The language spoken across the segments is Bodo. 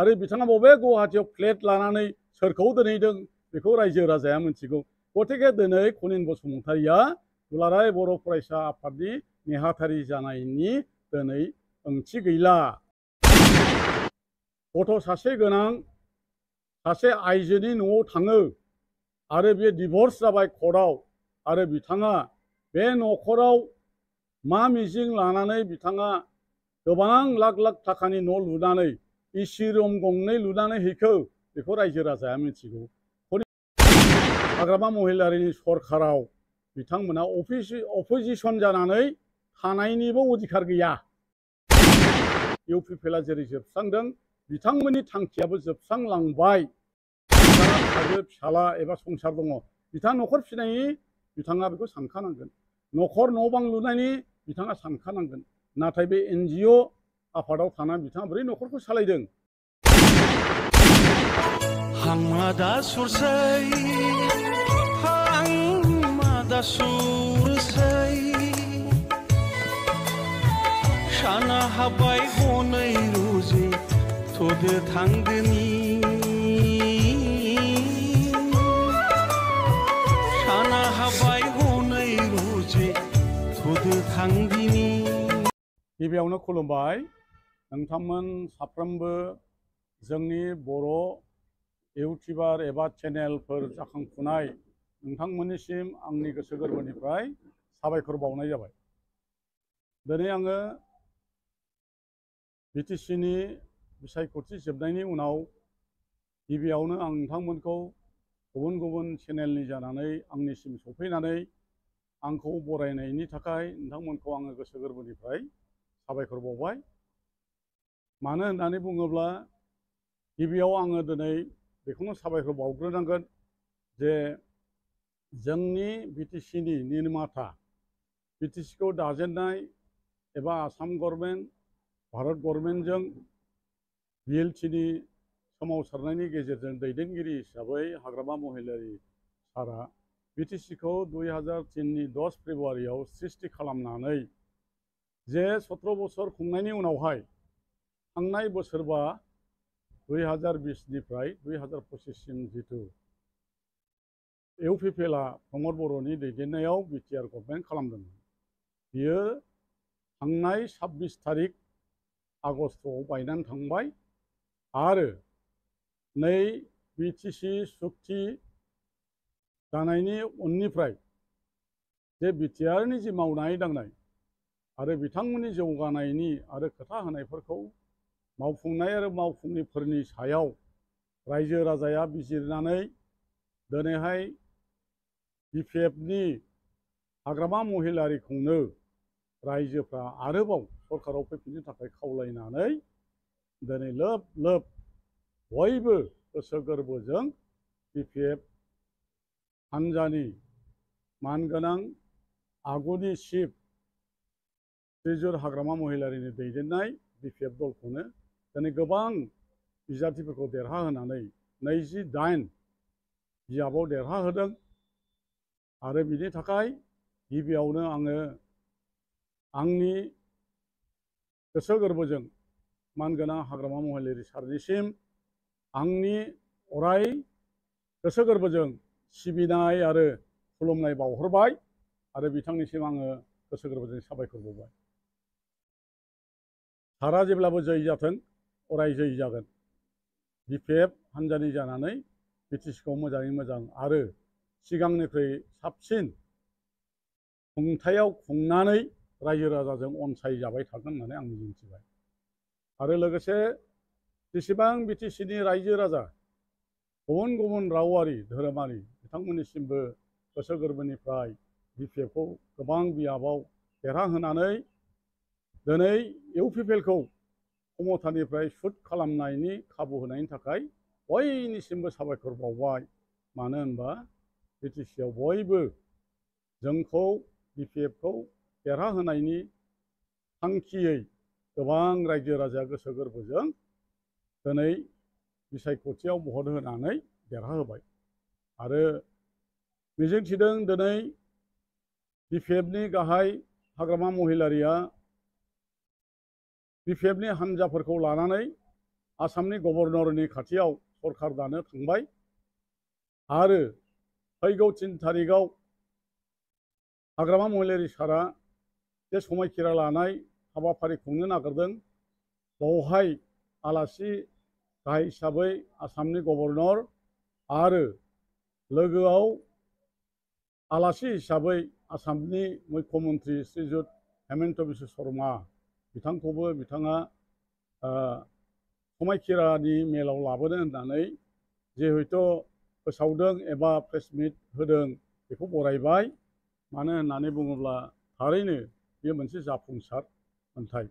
आरो बिथाङा बबे गुवाहाटीयाव फ्लेट लानानै सोरखौ दोनहैदों बेखौ रायजो राजाया मिथिगौ। गतिके दिनै खनिन बसुमतारिया दुलाराय बर' फरायसा आफादनि नेहाथारि जानायनि दिनै ओंथि गैला। गथ' सासे गोनां सासे आइजोनि न'आव थाङो आरो बे डिभर्स जाबाय कर्टआव आरो बिथाङा बे न'खराव मा मिजिं लानानै बिथाङा गोबां लाख लाख थाखानि न' लुनानै एसि रुम गंनै लुनानै हैखो बेखौ रायजो राजाया मिथिगौ। हाग्रामा महिलारिनि सरखाराव बिथांमोना अपोजिसन जानानै थानायनिबो अधिकार गैया। इउपिपिएलआ जेरै जोबस्रांदों बिथांमोननि थांखियाबो जोबस्रांलांबाय। बिथाङा फिसाजो फिसाला एबा संसार दङ, बिथाङा न'खर फिसिनायनि बिथाङा बेखौ सानखानांगोन। न'खर न' बां लुनायनि बिथाङा सानखानांगोन। नाथाय बे एनजिअ आफादाव थानानै बिथाङा बोरै न'खरखौ सालायदों? हांमादा सुरसै हांमादा सुरसै साना हाबाय हनै रुजे थदो थांदोनि साना हाबाय हनै रुजे थदो थांदिनि। गिबियावनो खुलुमबाय नोंथांमोन साफ्रोमबो जोंनि बर' इउटिउबार एबा चेनेलफोर जाखांफुनाय नोंथांमोननिसिम आंनि गोसो गोरबोनिफ्राय साबायखर बावनाय जाबाय। दिनै आङो बिटिसिनि बिसायख'थि जोबनायनि उनाव गिबियावनो आं नोंथांमोनखौ गुबुन गुबुन चेनेलनि जानानै आंनिसिम सफैनानै आंखौ बरायनायनि थाखाय नोंथांमोनखौ आङो गोसो गोरबोनिफ्राय साबायखर बावबाय। मानो होननानै बुङोब्ला गिबियाव आङो दिनै बेखौनो साबायखर बावग्रोनांगोन जे जोंनि बिटिसिनि निर्माता बिटिसिखौ दाजेननाय एबा आसाम गभर्नमेन्ट भारत गभर्नमेन्टजों बिएलटिनि सोमावसारनायनि गेजेरजों दैदेनगिरि हिसाबै हाग्रामा महिलारि सारा बिटिसिखौ 2003नि 10 फेब्रुवारियाव सृष्टि खालामनानै जे 17 बोसोर खुंनायनि उनावहाय थांनाय बोसोरबा 2020निफ्राय 2025सिम जिथु इउपिपिएलआ प्रमद बर'नि दैदेननायाव बिटिआर गभर्नमेन्ट खालामदोंमोन, बियो थांनाय 26 तारिख आगस्टआव बायनानै थांबाय। आरो नै बिटिसि सुक्ति जानायनि उननिफ्राय जे बिटिआरनि जि मावनाय दांनाय आरो बिथांमोननि जौगानायनि आरो खोथा होनायफोरखौ मावफुंनाय आरो मावफुंयिफोरनि सायाव रायजो राजाया बिजिरनानै दिनैहाय बिपिएफनि हाग्रामा महिलारिखौनो रायजोफ्रा आरोबाव सरकाराव फैफिननो थाखाय खावलायनानै दिनै लोब लोब बयबो गोसो गोरबोजों बिपिएफ हान्जानि मानगोनां आगुनि चिफ श्रीजुत हाग्रामा महिलारिनि दैदेननाय बिपिएफ दलखौनो दिनै गोबां बिजाथिफोरखौ देरहाहोनानै 28 बियाबाव देरहाहोदों। आरो बिनि थाखाय गिबियावनो आङो आंनि गोसो गोरबोजों मानगोनां हाग्रामा महिलारि सारनिसिम आंनि अराय गोसो गोरबोजों सिबिनाय आरो खुलुमनाय बावहरबाय आरो बिथांनिसिम आङो गोसो गोरबोजों साबायखर बावबाय। सारा जेब्लाबो जै जाथों, अराय जै जागोन। बिपिएफ हान्जानि जानानै बिटिसिखौ मोजाङै मोजां आरो सिगांनिख्रुइ साबसिन खुंथायाव खुंनानै रायजो राजाजों अनसायजाबाय थागोन होननानै आं मिजिंथिबाय। आरो लोगोसे जेसेबां बिटिसिनि रायजो राजा गुबुन गुबुन रावारि धोरोमारि बिथांमोननिसिमबो गोसो गोरबोनिफ्राय बिपिएफखौ गोबां बियाबाव देरहाहोनानै दिनै इउपिपिएलखौ क्षमतानिफ्राय सुद खालामनायनि खाबु होनायनि थाखाय बयनिसिमबो साबायखर बावबाय। मानो होनबा बिटिसिआव बयबो जोंखौ बिपिएफखौ देरहाहोनायनि थांखियै गोबां रायजो राजाया गोसो गोरबोजों दिनै बिसायख'थियाव भट होनानै देरहाहोबाय। आरो मिजिंथिदों दिनै बिपिएफनि गाहाय हाग्रामा महिलारिया बिपिएफनि हान्जाफोरखौ लानानै आसामनि गभर्नरनि खाथियाव सरकार दानो थांबाय आरो फैगौ 3 थारिखआव हाग्रामा महिलारि सारा जे समायखिरा लानाय हाबाफारि खुंनो नागिरदों बेवहाय आलासि गाहाय हिसाबै आसामनि गभर्नर आरो लोगोआव आलासि हिसाबै आसामनि मुख्यमन्त्रि श्रीजुत हेमन्त बिश्व शर्मा बिथांखौबो बिथाङा समायखिरानि मेलाव लाबोनो होननानै जिहेतु फोसावदों एबा प्रेस मिट होदों बेखौ बरायबाय। मानो होननानै बुङोब्ला थारैनो बेयो मोनसे जाफुंसार मोनथाय।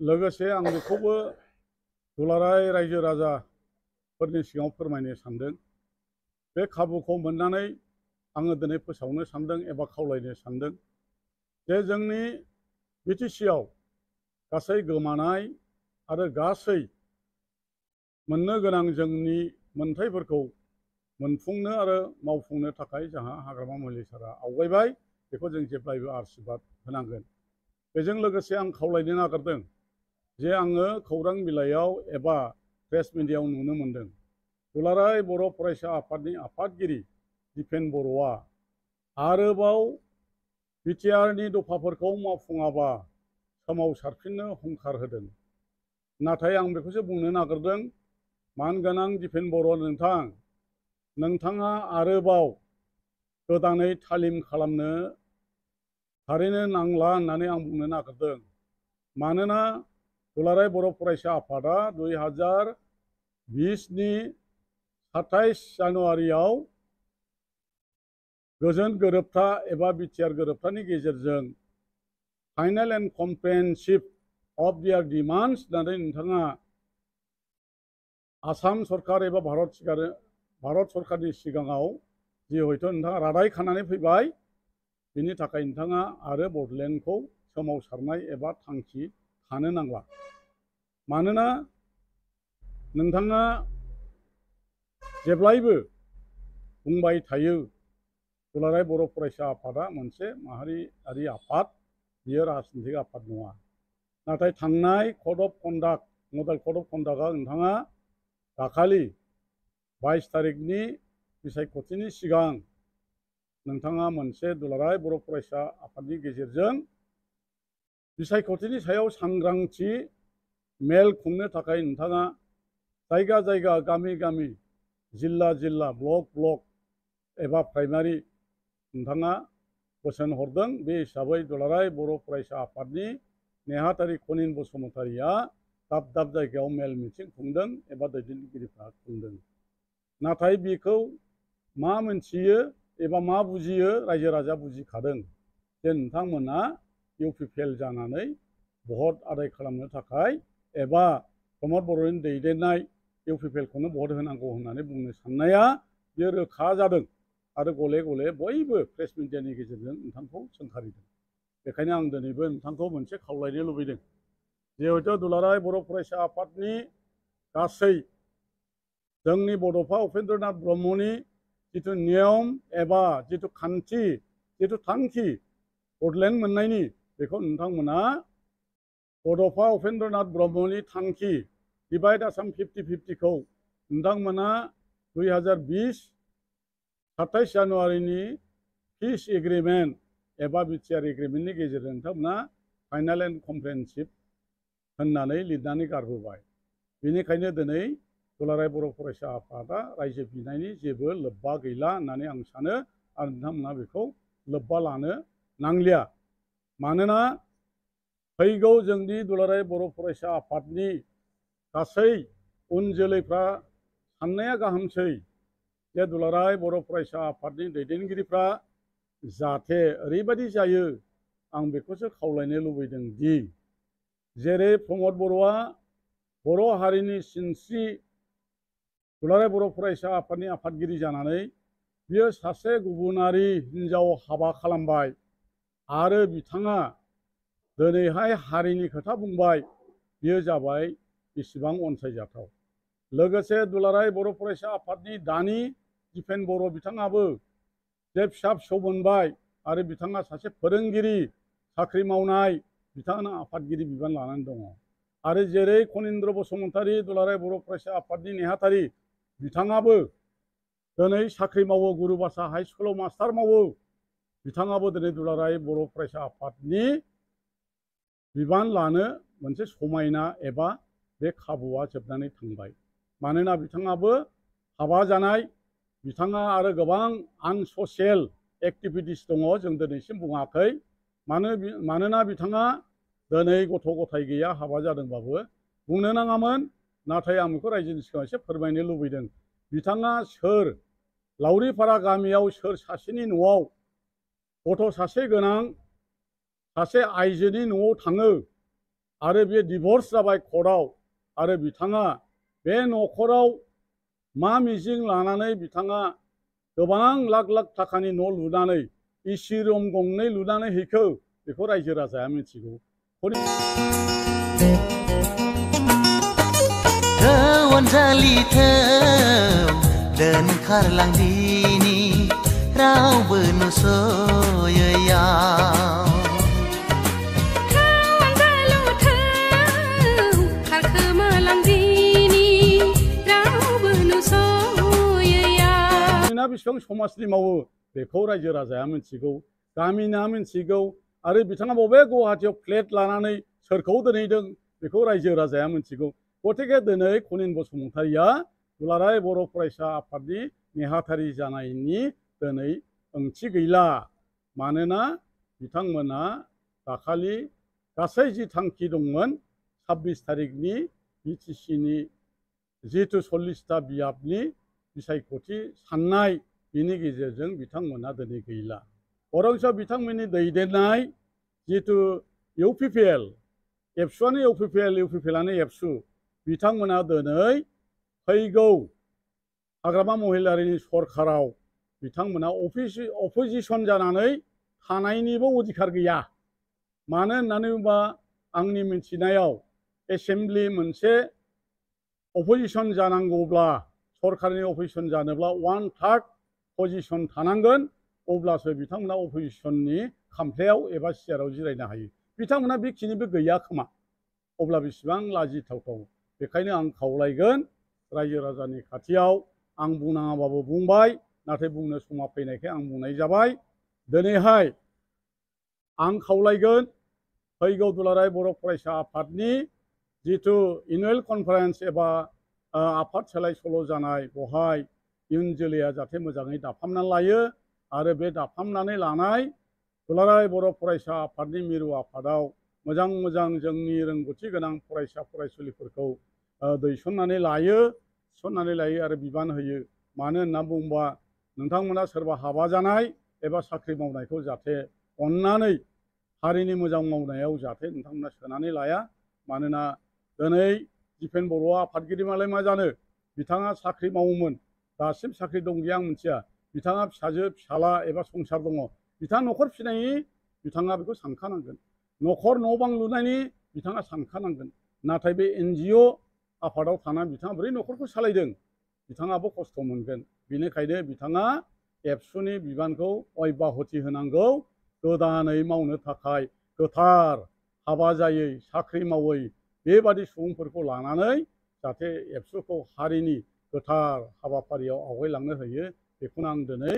लोगोसे आं बेखौबो दुलाराय रायजो राजाफोरनि सिगाङाव फोरमायनो सानदों। बे खाबुखौ मोननानै आङो दिनै फोसावनो सानदों एबा खावलायनो सानदों जे जोंनि बिटिसिआव गासै गोमानाय आरो गासै मोननो गोनां जोंनि मोनथायफोरखौ मोनफुंनो आरो मावफुंनो थाखाय जोंहा हाग्रामा महिलारि सारा आवगायबाय। बेखौ जों जेब्लायबो आसिरबाद होनांगोन। बेजों लोगोसे आं खावलायनो नागिरदों जे आङो खौरां बिलाइयाव एबा प्रेस मिडियायाव नुनो मोनदों दुलाराय बर' फरायसा आफादनि आफादगिरि दिपेन बर'आ आरोबाव बिटिआरनि दफाफोरखौ मावफुङाबा सोमावसारफिननो हुंखार होदों। नाथाय आं बेखौसो बुंनो नागिरदों मानगोनां दिपेन बर' नोंथाङा आरोबाव गोदानै थालिम खालामनो थारैनो नांला होननानै आं बुंनो नागिरदों। मानोना दुलाराय बर' फरायसा आफादा 2020नि 27 जानुवारियाव गोजोन गोरोबथा एबा बिटिआर गोरोबथानि गेजेरजों फाइनेल एन्ड कमप्रेहेनसिभ अफ दियार डिमान्ड्स होननानै नोंथाङा आसाम सरकार एबा भारत सरकारनि सिगाङाव जिहेतु नोंथाङा रादाय खानानै फैबाय बिनि थाखाय नोंथाङा आरो बड'लेण्डखौ सोमावसारनाय एबा थांखि थानो नांला। मानोना नोंथाङा जेब्लायबो बुंबाय थायो दुलाराय बर' फरायसा आफादा मोनसे माहारियारि आफाद, बियो राजनितिक आफाद नङा। नाथाय थांनाय code of conduct model code of कन्डाक्टआ नोंथाङा दाखालि 22 तारिखनि बिसायख'थिनि सिगां नोंथाङा मोनसे दुलाराय बर' फरायसा आफादनि गेजेरजों बिसायख'थिनि सायाव सांग्रांथि मेल खुंनो थाखाय नोंथाङा जायगा जायगा गामि गामि जिल्ला जिल्ला ब्लक ब्लक एबा प्राइमारि नोंथाङा बोसोन हरदों। बे हिसाबै दुलाराय बर' फरायसा आफादनि नेहाथारि खनिन बसुमतारिया दाब दाब जायगायाव मेल मिथिं खुंदों एबा दैदेनगिरिफ्रा खुंदों। नाथाय बेखौ मा मोनथियो एबा मा बुजियो रायजो राजा बुजिखादों जे नोंथांमोना इउपिपिएल जानानै भट आदाय खालामनो थाखाय एबा प्रमद बर'नि दैदेननाय इउपिपिएलखौनो भट होनांगौ होननानै बुंनो साननाया बेयो रोखा जादों आरो गले गले बयबो प्रेस मिडियानि गेजेरजों नोंथांखौ सोंखारिदों। बेखायनो आं दिनैबो नोंथांखौ मोनसे खावलायनो लुबैदों जिहेतु दुलाराय बर' फरायसा आफादनि गासै जोंनि बड'फा उपेन्द्रनाथ ब्रह्मनि जिथु नियम एबा जिथु खान्थि जिथु थांखि बड'लेण्ड मोननायनि बेखौ नोंथांमोना बड'फा उपेन्द्रनाथ ब्रह्मनि थांखि डिभाइड आसाम 50-50खौ नोंथांमोना 2020 27 जानुवारिनि पिस एग्रिमेन्ट एबा बिटिआर एग्रिमेन्टनि गेजेरजों नोंथांमोना फाइनेल एन्ड कमप्रेहेनसिभ होननानै लिरनानै गारबोबाय। बेनिखायनो दिनै दुलाराय बर' फरायसा आफादा रायजो बिनायनि जेबो लोब्बा गैला होननानै आं सानो आरो नोंथांमोना बेखौ लोब्बा लानो नांलिया। मानोना फैगौ जोंनि दुलाराय बर' फरायसा आफादनि गासै उन जोलैफ्रा साननाया गाहामसै जे दुलाराय बर' फरायसा आफादनि दैदेनगिरिफ्रा जाहाथे ओरैबायदि जायो आं बेखौसो खावलायनो लुबैदों दि जेरै प्रमद बर'आ बर' हारिनि सिनस्रि दुलाराय बर' फरायसा आफादनि आफादगिरि जानानै बियो सासे गुबुनारि हिन्जाव हाबा खालामबाय आरो बिथाङा दिनैहाय हारिनि खोथा बुंबाय बियो जाबाय बेसेबां अनसायजाथाव। लोगोसे दुलाराय बर' फरायसा आफादनि दानि दिपेन बर' बिथाङाबो जे फिसा फिसौ मोनबाय आरो बिथाङा सासे फोरोंगिरि साख्रि मावनाय बिथाङा आफादगिरि बिबान लानानै दङ। आरो जेरै खनिन्द्र बसुमतारी दुलाराय बर' फरायसा आफादनि नेहाथारि बिथाङाबो दिनै साख्रि मावो, गुरुबासा हाइ स्कुलाव मास्टार मावो। बिथाङाबो दिनै दुलाराय बर' फरायसा आफादनि बिबान लानो मोनसे समायना एबा बे खाबुआ जोबनानै थांबाय। मानोना बिथाङाबो हाबा जानाय, बिथाङा आरो गोबां आनससियेल एक्टिभिटिस दङ जों दिनैसिम बुङाखै। मानोना बिथाङा दिनै गथ' गथाय गैया, हाबा जादोंबाबो बुंनो नाङामोन। नाथाय आं बेखौ रायजोनि सिगाङाव एसे फोरमायनो लुबैदों। बिथाङा सोर लावरिपारा गामियाव सोर सासेनि न'आव गथ' सासे गोनां सासे आइजोनि न'आव थाङो आरो बे डिभर्स जाबाय कर्टआव, आरो बिथाङा बे न'खराव मा मिजिं लानानै बिथाङा गोबां लाख लाख थाखानि न' लुनानै एसि रुम गंनै लुनानै हैखो बेखौ रायजो राजाया मिथिगौ। अनजालिथौ दोनखारलांदिनि रावबो नुस'यैयाव। बेसेबां समाजनि मावो बेखौ रायजो राजाया मिथिगौ, गामिना मिथिगौ। आरो बिथाङा बबे गुवाहाटियाव फ्लेट लानानै सोरखौ दोनहैदों बेखौ रायजो राजाया मिथिगौ। गतिके दिनै खनिन बसुमतारीया दुलाराय बर' फरायसा आफादनि नेहाथारि जानायनि दिनै ओंथि गैला। मानोना बिथांमोना दाखालि गासै जि थांखि दंमोन 26 तारिखनि बिटिसिनि जिहेतु 40टा बियाबनि बिसायख'थि साननाय, बिनि गेजेरजों बिथांमोना दिनै गैला। अरंस बिथांमोननि दैदेननाय जिहेतु इउपिपिएल, एबसुआनो इउपिपिएल, इउपिपिएलआनो एबसु, बिथांमोना दिनै फैगौ हाग्रामा महिलारिनि सरकाराव बिथांमोना अपोजिसन जानानै थानायनिबो अधिकार गैया। मानो होननानै बुङोबा आंनि मिथिनायाव एसेमब्लि मोनसे अपोजिसन जानांगौब्ला, सरकारनि अपोजिसन जानोब्ला 1/3 पजिसन थानांगोन, अब्लासो बिथांमोना अपोजिसननि खामफ्लायाव एबा सियाराव जिरायनो हायो। बिथांमोना बेखिनिबो गैया खोमा। अब्ला बेसेबां लाजिथावथाव। बेखायनो आं खावलायगोन रायजो राजानि खाथियाव, आं बुंनाङाबाबो बुंबाय, नाथाय बुंनो समा फैनायखाय आं बुंनाय जाबाय। दिनैहाय आं खावलायगोन फैगौ दुलाराय बर' फरायसा आफादनि जिथु एनुवेल कनफारेन्स एबा आफाद सोलाय सोल' जानाय, बेवहाय इयुन जोलैया जाहाथे मोजाङै दाफामनानै लायो। आरो बे दाफामनानै लानाय दुलाराय बर' फरायसा आफादनि मिरु आफादाव मोजां मोजां जोंनि रोंगौथि गोनां फरायसा फरायसुलिफोरखौ दैसननानै लायो, थिसननानै लायो आरो बिबान होयो। मानो होनना बुङोबा नोंथांमोना सोरबा हाबा जानाय एबा साख्रि मावनायखौ जाहाथे अननानै हारिनि मोजां मावनायाव जाहाथे नोंथांमोना सोनानै लाया। मानोना दिनै दिपेन बर'आ आफादगिरि मालाय मा जानो, बिथाङा साख्रि मावोमोन, दासिम साख्रि दं गैया आं मिथिया। बिथाङा फिसाजो फिसाला एबा संसार दङ, बिथाङा न'खर फिसिनायनि बिथाङा बेखौ सानखानांगोन। न'खर न' बां लुनायनि बिथाङा सानखानांगोन। नाथाय बे NGO आफादाव थानानै बिथाङा बोरै न'खरखौ सालायदों, बिथाङाबो खस्थ' मोनगोन। बेनिखायनो बिथाङा एबसुनि बिबानखौ अब्याहति होनांगौ, गोदानै मावनो थाखाय गोथार हाबा जायै साख्रि मावै बेबादि सुबुंफोरखौ लानानै जाहाथे एबसुखौ हारिनि गोथार हाबाफारियाव आवगायलांनो होयो। बेखौनो आं दिनै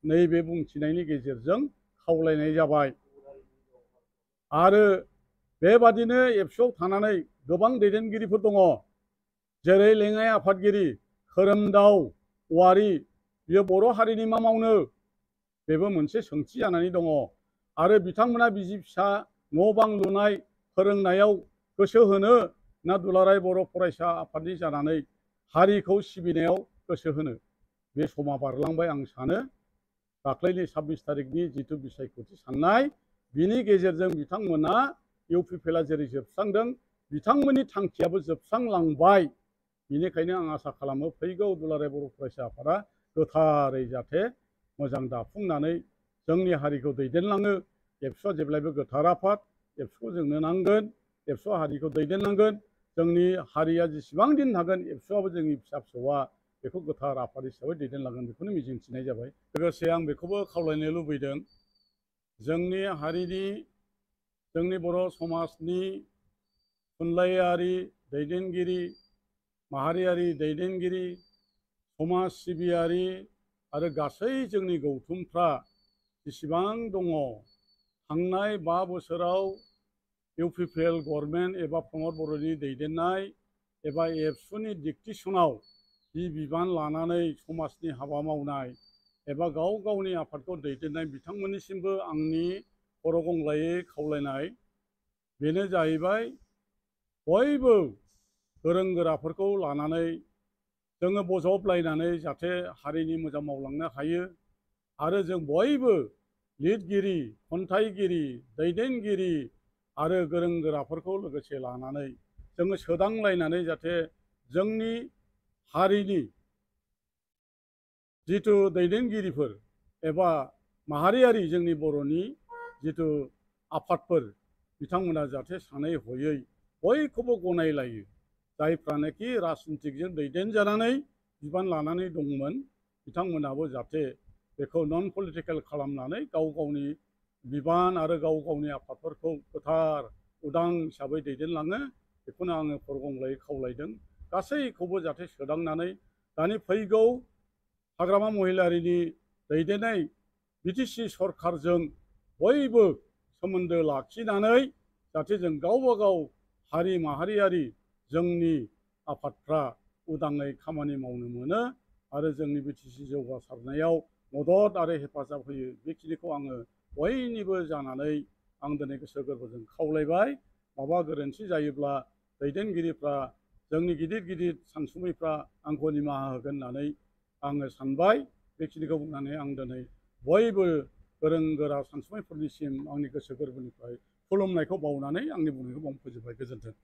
नैबे बुंथिनायनि गेजेरजों खावलायनाय जाबाय। आरो बेबादिनो एबसुआव थानानै गोबां दैदेनगिरिफोर दङ, जेरै लेङाइ आफादगिरि खोरोमदाव औवारि, बियो बर' हारिनि मा मावनो, बेबो मोनसे सोंथि जानानै दङ। आरो बिथांमोना बिसि फिसा न' बां लुनाय फोरोंनायाव गोसो होनो ना दुलाराय बर' फरायसा आफादनि जानानै हारिखौ सिबिनायाव गोसो होनो। बे समा बारलांबाय आं सानो। दाख्लैनि 26 तारिखनि जिथु बिसायख'थि साननाय, बिनि गेजेरजों बिथांमोना इउपिपिएलआ जेरै जोबस्रांदों, बिथांमोननि थांखियाबो जोबस्रांलांबाय। बेनिखायनो आं आसा खालामो फैगौ दुलाराय बर' फरायसा आफादा गोथारै जाहाथे मोजां दाफुंनानै जोंनि हारिखौ दैदेनलाङो। एबसुआ जेब्लायबो गोथार आफाद, एबसुखौ जोंनो नांगोन, एबसुआ हारिखौ दैदेननांगोन। जोंनि हारिया जेसेबां दिन थागोन एबसुआबो जोंनि फिसा फिसौआ बेखौ गोथार आफाद हिसाबै दैदेनलांगोन, बेखौनो मिजिंथिनाय जाबाय। लोगोसे आं बेखौबो खावलायनो लुबैदों, जोंनि हारिनि, जोंनि बर' समाजनि थुनलाइयारि दैदेनगिरि, माहारियारि दैदेनगिरि, समाज सिबियारि आरो गासै जोंनि गौथुमफ्रा जेसेबां दङ, थांनाय 5 बोसोराव इउपिपिएल गभर्नमेन्ट एबा प्रमद बर'नि दैदेननाय एबा एबसुनि डिक्टेसनाव जि बिबान लानानै समाजनि हाबा मावनाय एबा गाव गावनि आफादखौ दैदेननाय बिथांमोननिसिमबो आंनि खर' गंग्लायै खावलायनाय बेनो जाहैबाय बयबो गोरों गोराफोरखौ लानानै जोङो बजबलायनानै जाहाथे हारिनि मोजां मावलांनो हायो आरो जों बयबो लिरगिरि, खन्थाइगिरि, दैदेनगिरि आरो गोरों गोराफोरखौ लोगोसे लानानै जोङो सोदांलायनानै जाहाथे जोंनि हारिनि जिथु दैदेनगिरिफोर एबा माहारियारि जोंनि बर'नि जिथु आफादफोर बिथांमोना जाहाथे सानै हयै बयखौबो गनायलायो। जायफ्रानोखि राजनितिकजों दैदेनजानानै बिबान लानानै दंमोन बिथांमोनाबो जाहाथे बेखौ नन पलिटिकेल खालामनानै गाव गावनि बिबान आरो गाव गावनि आफादफोरखौ गोथार उदां हिसाबै दैदेनलाङो। बेखौनो आङो खर' गंग्लायै खावलायदों। गासैखौबो जाहाथे सोदांनानै दानि फैगौ हाग्रामा महिलारिनि दैदेननाय बिटिसि सरकारजों बयबो सोमोन्दो लाखिनानै जाहाथे जों गावबा गाव हारि माहारियारि जोंनि आफादफ्रा उदाङै खामानि मावनो मोनो आरो जोंनि बिटिसि जौगासारनायाव मदद आरो हेफाजाब होयो। बेखिनिखौ आङो बयनिबो जानानै आं दिनै गोसो गोरबोजों खावलायबाय। माबा गोरोन्थि जायोब्ला दैदेनगिरिफ्रा जोंनि गिदिर गिदिर सानसुमैफ्रा आंखौ निमाहा होगोन होननानै आङो सानबाय। बेखिनिखौ बुंनानै आं दिनै बयबो गोरों गोरा सानसुमैफोरनिसिम आंनि गोसो गोरबोनिफ्राय खुलुमनायखौ बावनानै आंनि बुंनायखौ बावनो फोजोबबाय। गोजोन्थों।